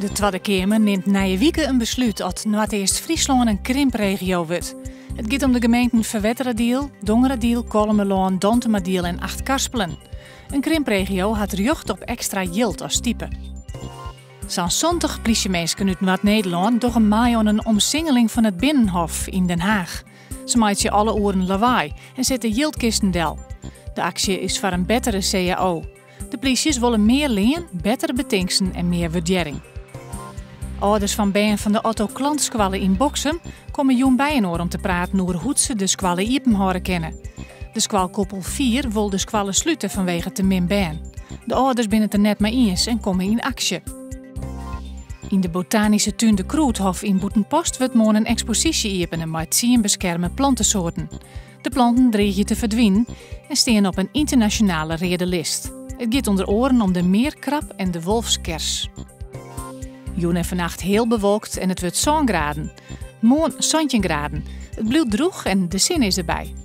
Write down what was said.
De Twadde Keamer nimt nije wike in beslút oft Noardeast-Fryslân in krimpregio wurdt. It giet om de gemeenten Ferwerteradiel, Dongeradiel, Kollumerlân, Dantumadiel en Achtkarspelen. In krimpregio hat rjocht op ekstra jild as stipe. Sa'n 70 plysjeminsken út Noard-Nederlân dogge mei oan in omsingeling fan it Binnenhof yn Den Haag. Se meitsje alle oeren lawaai en sette jildkisten del. De aksje is foar in bettere cao. De plysjes wolle mear lean, bettere betingsten en mear wurdearring. Alders fan bern fan de Otto Clantskoalle yn Boksum komme jûn byinoar om te praten oer hoe't se de skoalle iepen hâlde kinne. De skoalkoepel Fier wol de skoalle slute fanwege te min bern. De âlders binne it der net mei iens en komme yn aksje. Yn de botanyske tún De Krûdhof yn Bûtenpost wurdt moarn in eksposysje iepene mei tsien beskerme plantesoarten. De planten driigje te ferdwinen en steane op in ynternasjonale reade list. It giet ûnder oaren om de meerkrab en de wolfskers. Jûn en fannacht heal bewolkt en it wurdt sân graden. Moarn 17 graden. It bliuwt drûch en de sinne is derby.